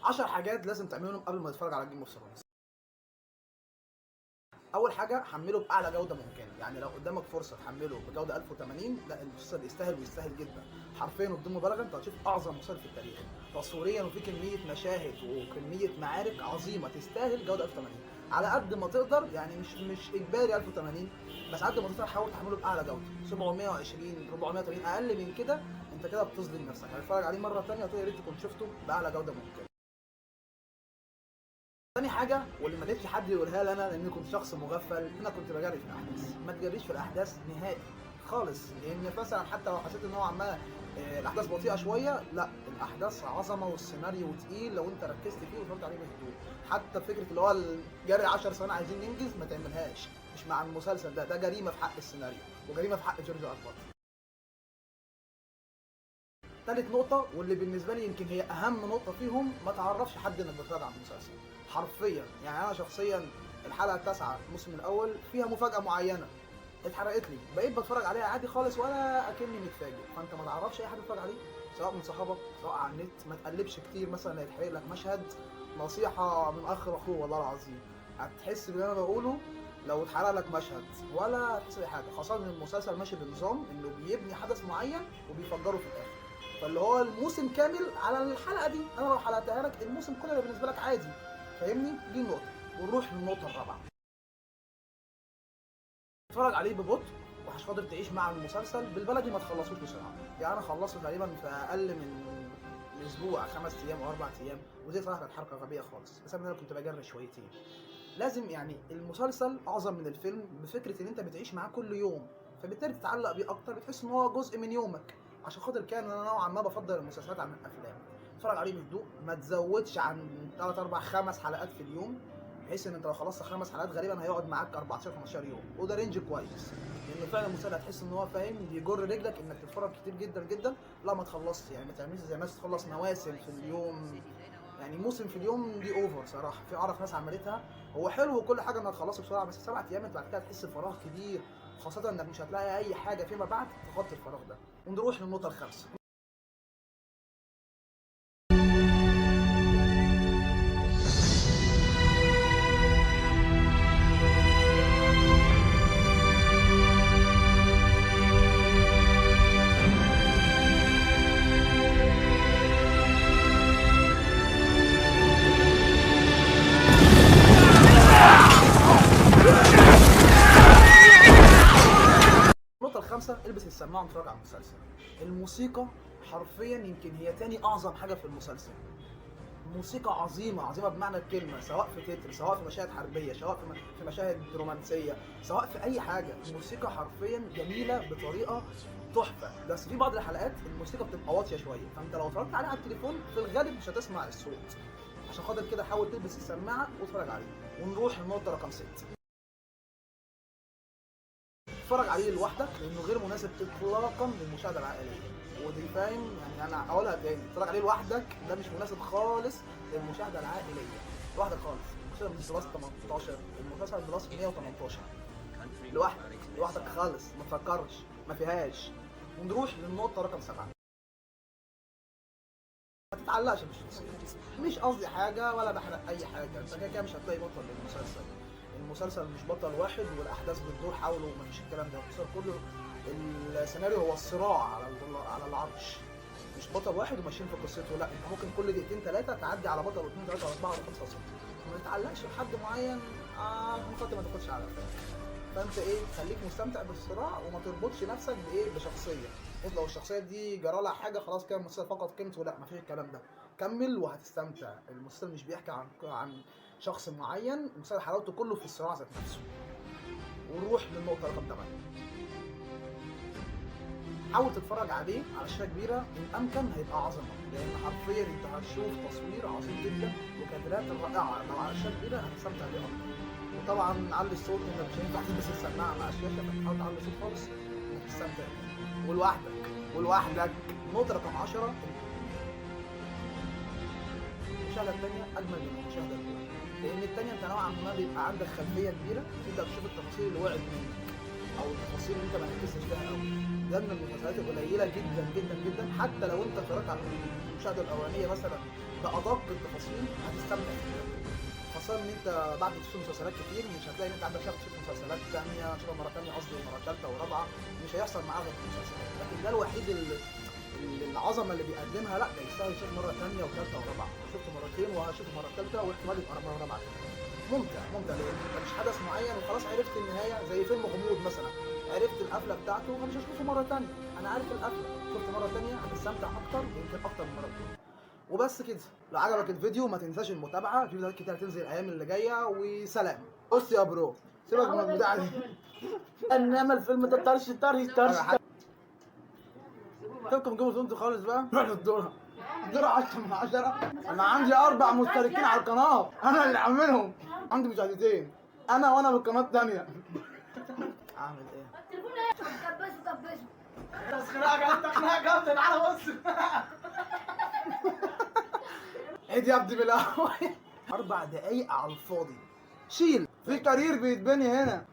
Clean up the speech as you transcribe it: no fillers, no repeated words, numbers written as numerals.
10 حاجات لازم تعملهم قبل ما تتفرج على Game of Thrones. اول حاجة، حمله باعلى جوده ممكنه، يعني لو قدامك فرصة تحمله بجوده 1080، لا المسلسل يستاهل ويستاهل جدا حرفيا، وبدون مبالغه انت هتشوف اعظم مسلسل في التاريخ تصويريا، وفي كمية مشاهد وكمية معارك عظيمة تستاهل جوده 1080. على قد ما تقدر، يعني مش اجباري 1080، بس على قد ما تقدر حاول تحمله باعلى جوده 720 480، اقل من كده انت كده بتظلم نفسك، هتتفرج عليه مرة ثانية وتقول يا ريت كنت شفته باعلى جوده ممكنه. تاني حاجة، واللي ما لقيتش حد يقولها لي انا لاني كنت شخص مغفل، انا كنت بجري في الاحداث. ما تجريش في الاحداث نهائي خالص، لان مثلا حتى لو حسيت ان هو عمال الاحداث بطيئه شويه، لا الاحداث عظمه والسيناريو تقيل لو انت ركزت فيه واتفرجت عليه بهدوء. حتى فكرة اللي هو الجري 10 سنين عايزين ننجز ما تعملهاش، مش مع المسلسل ده، ده جريمة في حق السيناريو وجريمة في حق جورج ار مارتن. تالت نقطة، واللي بالنسبة لي يمكن هي أهم نقطة فيهم، ما تعرفش حد إنك بتتفرج على المسلسل حرفيا. يعني أنا شخصيا الحلقة التاسعة الموسم الأول فيها مفاجأة معينة اتحرقت لي، بقيت بتفرج عليها عادي خالص ولا أكني متفاجئ. فأنت ما تعرفش أي حد بيتفرج عليه، سواء من صحابك سواء على النت، ما تقلبش كتير مثلا هيتحرق لك مشهد. نصيحة من أخ لأخوه والله العظيم، هتحس باللي أنا بقوله لو اتحرق لك مشهد ولا هتحس بحاجة، خاصة إن المسلسل ماشي بنظام إنه بيبني حدث معين وبيفجره في الآخر، فاللي هو الموسم كامل على الحلقة دي، انا لو حلقتها لك الموسم كله بالنسبة لك عادي، فاهمني؟ دي النقطة. ونروح للنقطة الرابعة، اتفرج عليه ببطء وعشان خاطر تعيش مع المسلسل. بالبلدي ما تخلصوش بسرعة، يعني انا خلصته تقريبا في اقل من اسبوع، 5 ايام او 4 ايام، ودي صراحة كانت حركة غبية خالص، بس انا كنت بجري شويتين. لازم يعني المسلسل اعظم من الفيلم بفكره ان انت بتعيش معاه كل يوم، فبالتالي تتعلق بيه اكتر، بتحس ان هو جزء من يومك. عشان خاطر كان انا نوعا ما بفضل المسلسلات عن الافلام. اتفرج عليه بهدوء، ما تزودش عن 3 4 5 حلقات في اليوم، بحيث ان انت لو خلصت 5 حلقات غالبا هيقعد معاك 14 15 يوم، وده range كويس، لان فعلا المسلسل هتحس ان هو فاهم بيجر رجلك انك تتفرج كتير جدا جدا. لا ما تخلصش، يعني ما تعملش زي الناس تخلص مواسم في اليوم، يعني موسم في اليوم دي over صراحة، في اعرف ناس عملتها، هو حلو وكل حاجة انك تخلصه بسرعة، بس 7 ايام انت بعد كده هتحس بفراغ كبير، خاصة انك مش هتلاقي اي حاجة فيما بعد تغطي الفراغ ده. ونروح للنقطة الخامسة، النقطة الخامسة، البس السماعة واتفرج على المسلسل. الموسيقى حرفيا يمكن هي تاني أعظم حاجة في المسلسل. موسيقى عظيمة عظيمة بمعنى الكلمة، سواء في تتر، سواء في مشاهد حربية، سواء في مشاهد رومانسية، سواء في أي حاجة. الموسيقى حرفيا جميلة بطريقة تحفة. بس في بعض الحلقات الموسيقى بتبقى واطية شوية، فأنت لو اتفرجت عليها على التليفون في الغالب مش هتسمع الصوت. عشان خاطر كده حاول تلبس السماعة واتفرج عليه. ونروح للنقطة رقم 6، اتفرج عليه لوحدك لانه غير مناسب اطلاقا للمشاهدة العائلية، ودي فاهم يعني انا اقولها تاني، اتفرج عليه لوحدك ده مش مناسب خالص للمشاهدة العائلية، لوحدك خالص. المسلسل مش plus 18، المسلسل plus 118، لوحدك لوحدك خالص، ما تفكرش، ما فيهاش. ونروح للنقطة رقم 7، ما تتعلقش بالشخصية. مش قصدي حاجة ولا بحرق اي حاجة، انت كده كده مش هتلاقي بطل للمسلسل، المسلسل مش بطل واحد والاحداث بتدور حوله ومفيش الكلام ده. المسلسل كله السيناريو هو الصراع على العرش، مش بطل واحد وماشيين في قصته، لا انت ممكن كل دقيقتين ثلاثة تعدي على بطل واثنين ثلاثة واربعة وخمسة وستة. ما تتعلقش بحد معين عشان خاطر ما تاخدش على قفاك. فانت ايه، خليك مستمتع بالصراع وما تربطش نفسك بايه، بشخصية، بحيث لو الشخصية دي جرى لها حاجة خلاص كده المسلسل فقد قيمته، لا مفيش الكلام ده، كمل وهتستمتع. المسلسل مش بيحكي عن شخص معين، المسلسل حلاوته كله في الصراع ذات نفسه. ونروح للنقطة رقم 8، حاول تتفرج عليه على شاشة كبيرة إن أمكن هيبقى عظمة، لأن حرفيا أنت هتشوف تصوير عظيم جدا وكادرات رائعة، لو على شاشة كبيرة هتستمتع بيه أكتر. وطبعا علي الصوت، أنت مش هينفع تلبس السماعة مع الشاشة، فأنت حاول تعلي الصوت خالص إنك تستمتع بيه ولوحدك ولوحدك. النقطة رقم 10، المشاهدة الثانية أجمل من المشاهدة الأولى، لأن الثانية أنت نوعا ما بيبقى عندك خلفية كبيرة، تبدأ تشوف التفاصيل اللي وقعت منك أو التفاصيل اللي أنت ما ركزتش فيها قوي. ده من المسلسلات القليلة جدا جدا جدا، حتى لو أنت اتفرجت على المشاهدة الأولانية مثلا بادق التفاصيل، هتستمتع فيه. خاصة ان انت بعد ما تشوف مسلسلات كتير مش هتلاقي ان انت عندك شغف تشوف مسلسلات تانية، تشوفها مرة تانية قصدي، مرة تالتة ورابعة، مش هيحصل معاك غير في المسلسلات. لكن ده الوحيد اللي العظمة اللي بيقدمها، لا ده يستاهل يشوف مرة تانية وتالتة ورابعة. شفته مرتين وهشوفه مرة تالتة واحتمال يبقى مرة رابعة. ممتع ممتع لان انت مش حدث معين وخلاص عرفت النهاية، زي فيلم غموض مثلا عرفت القفلة بتاعته فمش هشوفه مرة تانية، انا عارف القفلة، شفته مرة تانية هتستمتع اكتر، يمكن اكتر من مرة تانية. وبس كده. لو عجبك الفيديو ما تنساش المتابعة، في فيديوهات كتير هتنزل الايام اللي جاية. وسلام. بص يا bro سيبك من البتاع دي. انما الفيلم ده طرش طرش طرش. سيبكم جوه انتوا خالص بقى. روح للدورة، الدورة 10 من 10. انا عندي 4 مشتركين على القناة، انا اللي عاملهم، عندي مشاهدتين انا وانا من القناة الثانية. اعمل ايه؟ التليفون ايه؟ طبسه طبسه. بس خناقه جامدة، خناقه جامدة. تعالى بص عيد يا ابني بالاول. 4 دقايق على الفاضي. شيل في career بيتبني هنا.